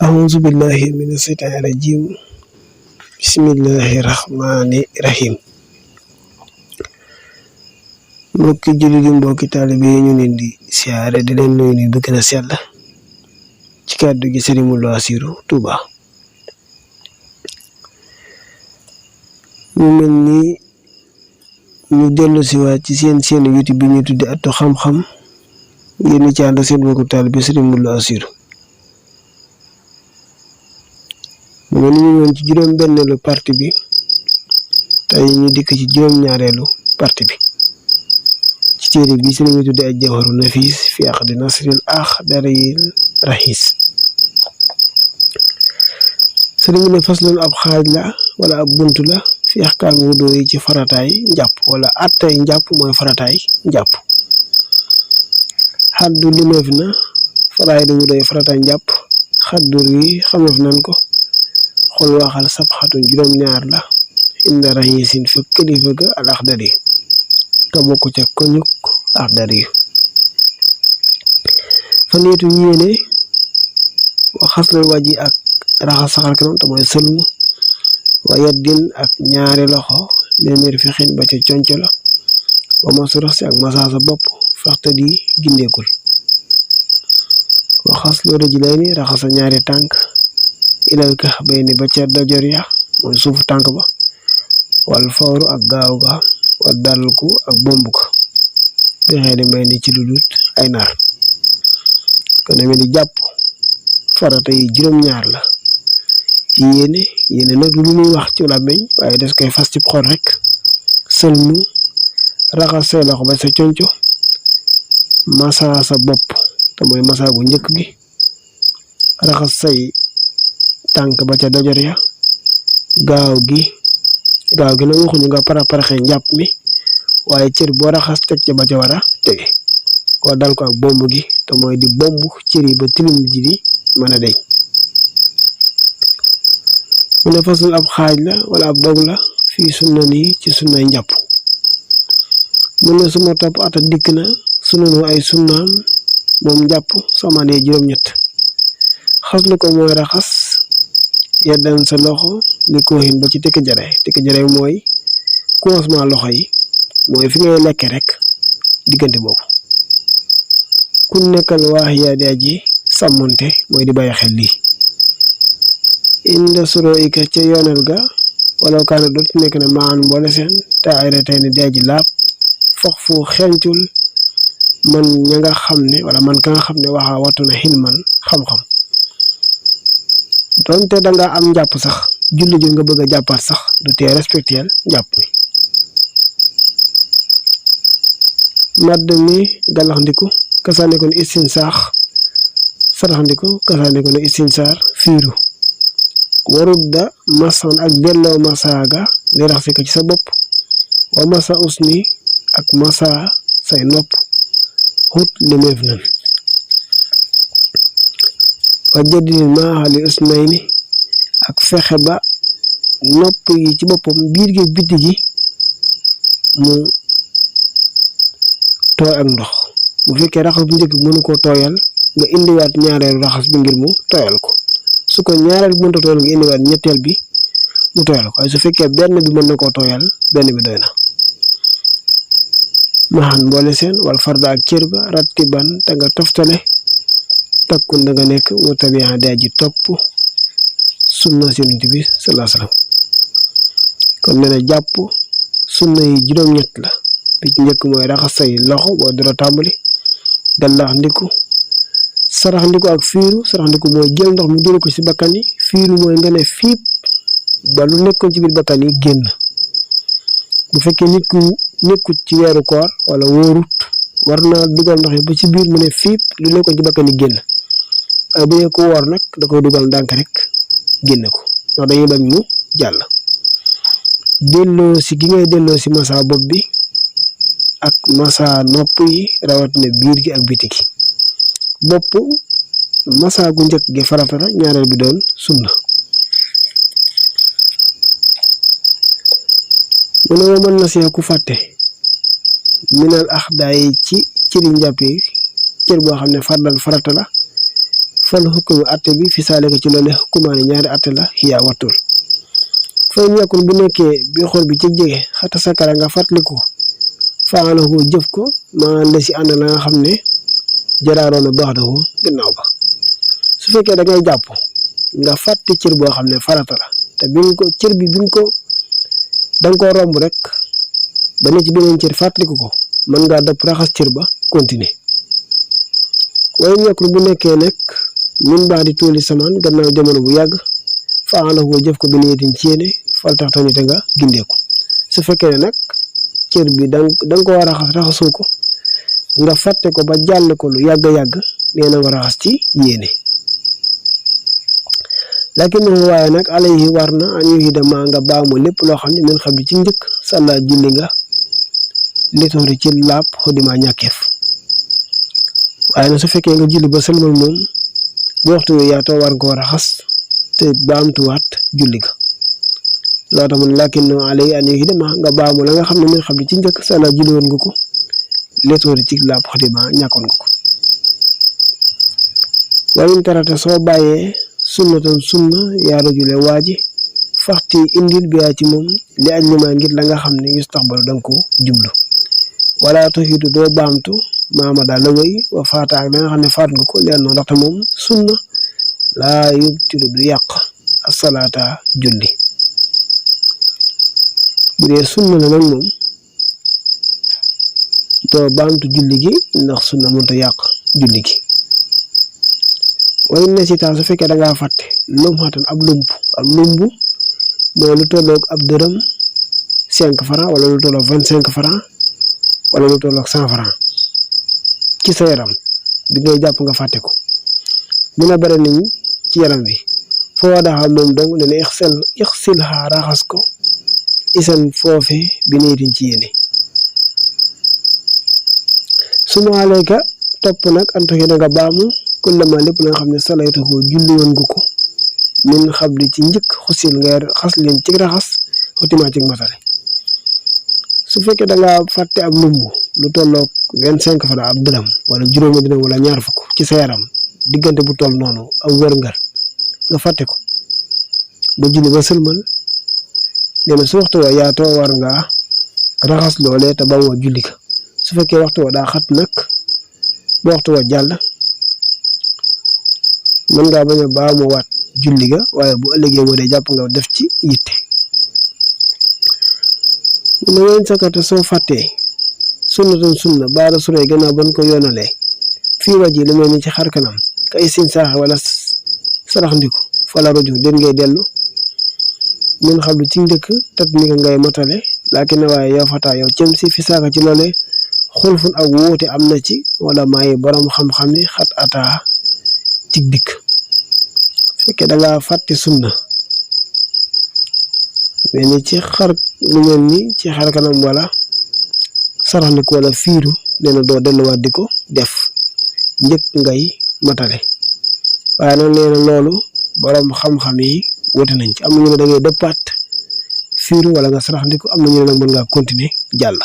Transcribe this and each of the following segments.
أعوذ بالله من الشيطان الرجيم بسم الله الرحمن الرحيم mbokki jullit yi mbokki taalibe yi ñu leen di siyaare di leen nuyu ni bu gën a sell ci kàddu gi Serigne Moulou Assirou Touba ñu mel ni ñu dellu si waat ci seen YouTube bi ñu tuddi Atu Xam-Xam ngeen ci ànd seen mbokku taalibe Serigne Moulou Assirou ñu ngi woon ci juróom-benneelu partie bi tey ñu dikk ci juróom-ñaareelu partie bi ci téere bi si lañuy tudde Al-Jawharu Nafis fi aqdi nasril axdaril rahis sëriñ bi ne faslun ab xaaj la wala ab buntu la fi ahkaam wudu yi ci farataay njàpp wala attay njàpp mooy farataay njàpp xaddu limeef na faraay du wudu yi farataay njàpp xaddur yi xameef nan ko xol waxal sabxatun juróom-ñaar la inda rahisin fa kilifa ga al axdari ka bokk ca koñuk axdari fa niitu yéene wa xaslal waji ak raxas saxar kanam te mooy sëlmu wa yaddin ak ñaari loxo léeméer fi xin ba ca conco la wa masurax si ak masaasa bopp faxta di gindeekul wa xaslu rijlayni raxasa ñaari tànk ilal ka bayni ba ca dojor ya mooy suufu tànk ba wal fawru ak gaaw ga wa dalku ak bomb ko bexee di may ni ci lu dut ay nar kon ne di jàpp farata yi juróom-ñaar la yéene nag lu muy wax ci làmmiñ waaye des koy fas ci xol rek sëlmu raxas say loxo ba sa conco masa sa bopp te mooy masa gu njëkk gi raxas say tànk ba ca dojor ya gaaw gi nag waxuñu nga paraxe njàpp mi waaye cër boo raxas teg ca ba ca war a tege ko dal ko ak bomb gi te mooy di bomb cër yi ba tilim ji di mën a deñ mu ne fasul ab xaaj la wala ab dog la fii sunna nii ci sunnay njàpp mu ne suma topp ata dikk na sunanu ay sunnaam moom njàpp samaanee juróom-ñett xaslu ko mooy raxas yeddan sa loxo li kooxin ba ci tikki jare mooy commencement loxo yi mooy fi ngay lekke rek diggante boobu ku nekkal waax yaa di aji sàmmonte mooy di bàyyi xel lii inda suro ika ca yoonal ga wala kaana doot nekk na maan mboole seen te ay retey ne di aji laab fox fu xeeñcul man ña nga xam ne wala man ka nga xam ne waxaa wattu na xilman xam-xam donte danga am njàpp sax julli ji nga bëgg a jàppaat sax du tee respecteel njàpp mi madd mi galaxndiku kasaandiku ne istinsaax saraxndiku kasaandiku ne istinsaar fiiru warut da masan ak delloo masaaga li rax si ko ci sa bopp wa masa usni ak masa say nopp xut limeef nan wa jaddil maaxali usnayni ak fexe ba nopp yi ci boppam biir gi bitti gi mu tooy ak ndox bu fekkee raxas bu njëkk bi mënu koo tooyal nga indiwaat ñaareelu raxas bi ngir mu tooyal ko su ko ñaareel bi mënta tooyal nga indiwaat ñetteel bi mu tooyal ko waaye su fekkee benn bi mën na koo tooyal benn bi doy na maxan mboole seen wal farda ak cër ba rattiban te nga toftale takkun da nga nekk mu tabian di aji topp sunna si Yonent bi sallallahu alayhi wasallam kon nee na jàpp sunna yi juróom-ñett la bi ci njëkk mooy raxas say loxo boo dara tàmbali gallax ndiku sarax ndiku ak fiiru sarax ndiku mooy jël ndox mi dóor ko ci bakkan yi fiiru mooy nga ne fiip ba lu nekkoon ci biir bakkan yi génn bu fekkee nit ku nekkut ci weeru koor wala wóorut war naa dugal ndox yi ba ci biir mu ne fiip lu nekkoon ci bakkan yi génn waaye bu dee ko woor nag da koy dugal ndànk rek génne ko ndax dañuy bañ mu jàll delloo si gi ngay delloo si masa bopp bi ak masa nopp yi rawat na biir gi ak biti gi bopp masa gu njëkk gi farata la ñaareel bi doon sunna mu ne mën na see ku fàtte minal axdaay ci cëri njàpp yi cër boo xam ne farata la fal hukmu atte bi fi saalika ci loole hukmaani ñaari atte la xiyaa wattul fay ñàkkul bu nekkee bi xor bi ci jege xata sakara nga fàttaliku faala ko jëf ko maa la si ànd la nga xam ne jaraaroon na baax dafa gannaaw ba su fekkee da ngay jàpp nga fàtte cër boo xam ne farata la te bi nga ko cër bi nga ko da nga koo romb rek ba ne ci beneen cër fàttaliku ko mën ngaa dëpp raxas cër ba continuer waaye ñàkkul bu nekkee nag min baax di tuuli samaan gannaaw jamono bu yàgg faala ko jëf ko bi niyetin ci yéene fal tax tamit nga gindeeku su fekkee ne nag cër bi da nga ko war a raxasoo ko nga fàtte ko ba jàll ko lu yàgg nee na nga raxas ci yéene lakin waaye nag alayhi war na an yuhidama nga baamu lépp loo xam ne min xam ci njëkk sàlla julli nga litoori ci laab xodima ñàkkeef waaye nag su fekkee nga julli ba sëlmal moom bu waxtu wi yaatoo war nga ko raxas te baamtuwaat julli ga loo tax mun lakin alayhi an yuhidama nga baamu la nga xam ne min xam ci njëkk sàlla julli woon nga ko litoori ci laab xodima ñàkkoon nga ko wayin tarata soo bàyyee sunnatan sunna yaa rajule waaji faxti indil biyaa ci moom li aj limaa ngir la nga xam ne yustaxbalu danga ko jublu wala tuxiitu doo baamtu maama daal la wéy wa faata ak la nga xam ne faat nga ko leen noonu ndaxte moom sunna laa yubtilu du yàq asalaata julli bu dee sunna la nag moom doo baamtu julli gi ndax sunna mënta yàq julli gi waaye ne si taa su fekkee da ngaa fàtte lum xatan ab lumbu mooy lu tolloog ab dërëm 5 francs wala lu tolloog 25 francs wala lu tolloog 100 francs ci sa yaram bi ngay jàpp nga fàtte ko mun a bare nañ ci yaram bi foo daxa moom donc dana ixsil xaa raxas ko isan foofe bi niitin ci yéene su ma alayka topp nag antoxi da nga baamu kullama lépp la nga xam ne salaytu ko julli woon nga ko min xabli ci njëkk xusil nga xas leen ci raxas xotimaa ci masale su fekkee da nga fàtte ab lumbu lu tolloog 25 francs ab dërëm wala juróomi dërëm wala ñaar fukk ci sa yaram diggante bu toll noonu ak wërngal nga fàtte ko ba julli ba sëlmal nee na su waxtu wa yaatoo war nga raxas loolee te ba moo julli ka su fekkee waxtu wa daa xat nag ba waxtu wa jàll mën ngaa bañ a baamu waat julli ga waaye bu ëllëgee moo dee jàpp nga def ci yitte mu ne ngeen sakata soo fàttee sunna baara suree gannaaw ban ko yoonalee fii waji lu mel ni ci xar kanam kay sin saaxe wala sarax ndiku fala roju den ngay dellu mun xam lu ci njëkk tat mi nga ngay matale laakin ne waaye yow fataa yow cem si fi saaka ci loole xulfun ak wuute am na ci wala maayi borom xam-xam ni xat ataa cig dikk fekkee da ngaa fàtte sunna mel ni ci xar lu mel ni ci xar kanam wala saraxndiku wala fiiru nee na doo delluwaat di ko def njëkk ngay matale waaye nag nee na loolu borom xam-xam yi wuute nañ ci am na ñu ne da ngay dëppaat fiiru wala nga saraxndiku am na ñu ne nag mën ngaa continuer jàll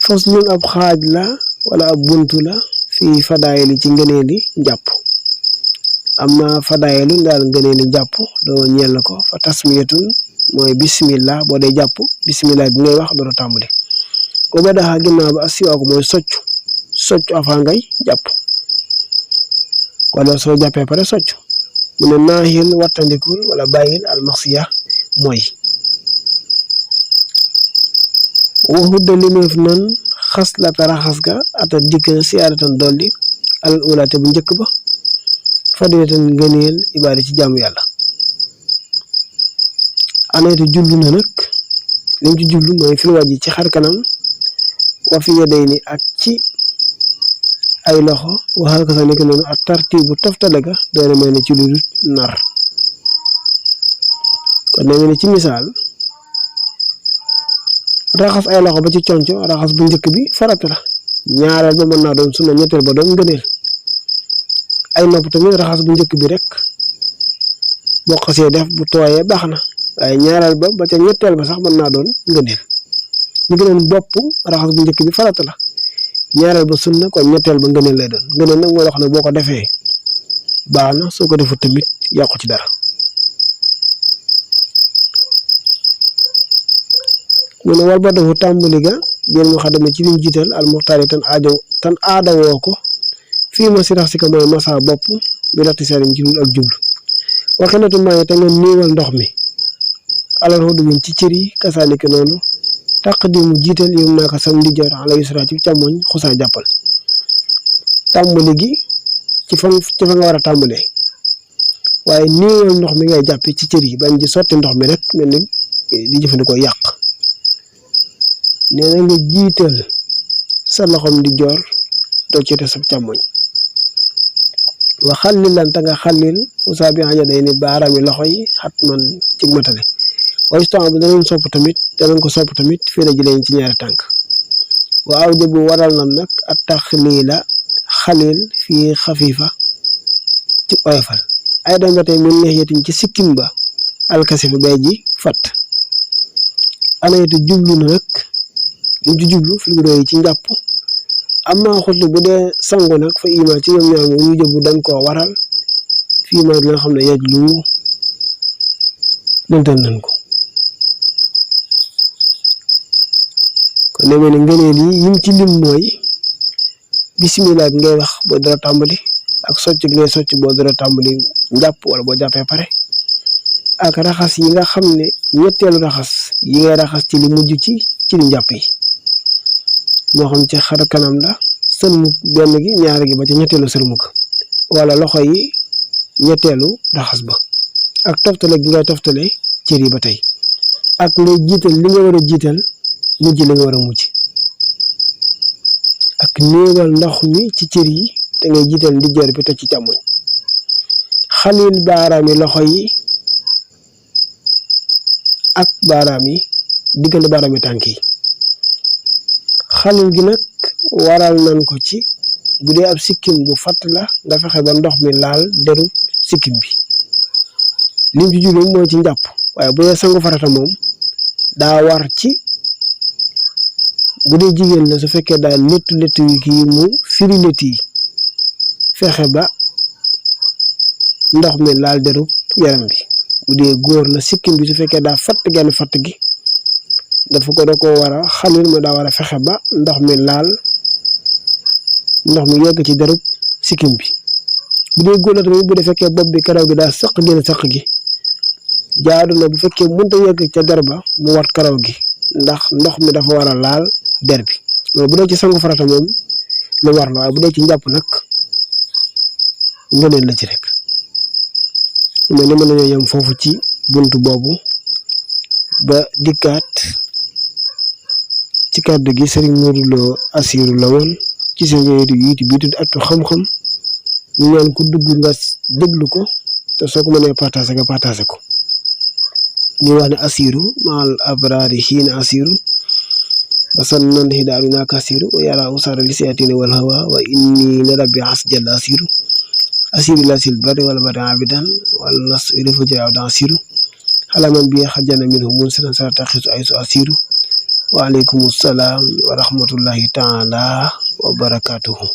faslun ab xaaj la wala ab buntu la fii fadaayili ci ngëneeli njàpp amma fadaayilu daal ngëneeli njàpp doo ñeel ko fa tasmiyatun mooy bismillah boo dee jàpp bismillah bi ngay wax doo tàmbali ko ba daxa ginnaaw ba asiwaaku mooy soccu avant ngay jàpp wala soo jàppee pare soccu mu ne naahil wattandikul wala bàyyil almaxiya mooy waxudda limeef nan xas la taraxas ga ata dikk na siyaadatan dolli alal ulaate bu njëkk ba fadilatan ngëneel ibaada ci jaamu yàlla anaytu jublu na nag lim ci jublu mooy fil wajhi ci xar kanam wa fi yadayni ak ci ay loxo waxal ko sax nekk noonu ak tartibu toftale ga doone may ne ci lu dul nar kon ne ne ci misaal raxas ay loxo ba ci conco raxas bu njëkk bi farata la ñaareel ba mën naa doon sunna ñetteel ba doon ngëneel ay nopp tamit raxas bu njëkk bi rek boo xasee def bu tooyee baax na waaye ñaareel ba ca ñetteel ba sax mën naa doon ngëneel ñu gënoon bopp raxas bu njëkk bi farata la ñaareel ba sunna kon ñetteel ba ngëneel lay doon ngëneel nag mooy loo xam ne boo ko defee baax na soo ko defut tamit yàqu ci dara. mu ne wal ba dafa tàmbali ga jël mu xadame ci liñ jiital al muxtaar yi tan aada woo ko fii ma si rax si ko mooy masa bopp bi latti sariñ ci ak jublu waxe natu maaye te nga néewal ndox mi alal xodu bin ci cër yi kasaalike noonu taqdimu jiital yom naa ko sam ndijoor ala yusra ci càmmoñ xusaa jàppal tàmbali gi ci fa nga war a tàmbalee waaye néewal ndox mi ngay jàppe ci cër yi bañ ci sotti ndox mi rek mel ni di jëfandikoo yàq nee na nga jiital sa loxom ndijoor doo ci te sa càmmoñ wa xallil lan ta nga xallil usaa bi xaja day ni baaraami loxo yi xat man ci matale waaye temps bi danañ ko sopp tamit fii la jëlee ci ñaari tànk wa aw jëbu waral nan nag ak taxliila xalil fii xafiifa ci oyofal ay doon ba tey min neex yetin ci sikkim ba alkasifa bay ji fat ana yetu jublu na nag liñ ci jublu fi mu doy ci njàpp am naa xutlu bu dee sangu nag fa iman ci ñoom ñaar ñu jëbu dañ koo waral fii ma nga xam ne yej lu lëntal nañ ko kon ne mel ni ngëneel yi yim ci lim mooy bisimilah bi ngay wax boo dara tàmbali ak socc gi ngay socc boo dara tàmbali njàpp wala boo jàppee pare ak raxas yi nga xam ne ñetteelu raxas yi ngay raxas ci li mujj ci li njàpp yi moo xam ci xar kanam la sëlmuk benn gi ñaari gi ba ci ñetteelu sëlmuk wala loxo yi ñetteelu raxas ba ak toftale gi ngay toftale cër yi ba tey ak ngay jiital li nga war a jiital mujj li nga war a mujj ak néewal ndox mi ci cër yi te ngay jiital ndijoor bi teg ci càmmoñ xalil baaraami loxo yi ak baaraam yi diggante baaraami tànk yi xalil gi nag waral nañ ko ci bu dee ab sikkim bu fatt la nga fexe ba ndox mi laal deru sikkim bi lim ci jublu mooy ci njàpp waaye bu dee sangu farata moom daa war ci bu dee jigéen la su fekkee daal létt yi kii mu firi létt yi fexe ba ndox mi laal deru yaram bi bu dee góor la sikkim bi su fekkee daa fatt genn fatt gi dafa ko da ko war a xalil ma daa war a fexe ba ndox mi yegg ci derub sikkim bi bu dee góor la tamit bu dee fekkee bopp bi karaw gi daa sëq génn sëq gi jaadu na bu fekkee mënta yegg ca der ba mu wat karaw gi ndax ndox mi dafa war a laal der bi loolu bu dee ci sangu farata moom lu war la waaye bu dee ci njàpp nag ngëneel la ci rek mais ni mën nañoo yem foofu ci buntu boobu ba dikkaat ci kàddu gi Serigne Modou Lo Assirou la woon ci seen YouTube bi tudd Atu Xam-Xam ñu ñaan ku dugg nga déglu ko te soo ko mënee partagé nga partagé ko ñu wax ne Assirou maal abraari xiina Assirou basan nan xidaaru naaka Assirou wa yàlla usara li siyatine wal hawa wa inni la rabbi as jalla Assirou la sil bari wala bari abidan wala nas irifu jiraw da Assirou xalaman bi xajana minhu mun siran sara taxisu aysu Assirou wa aleykum salaam wa rahmatullahi taala wa barakatuhu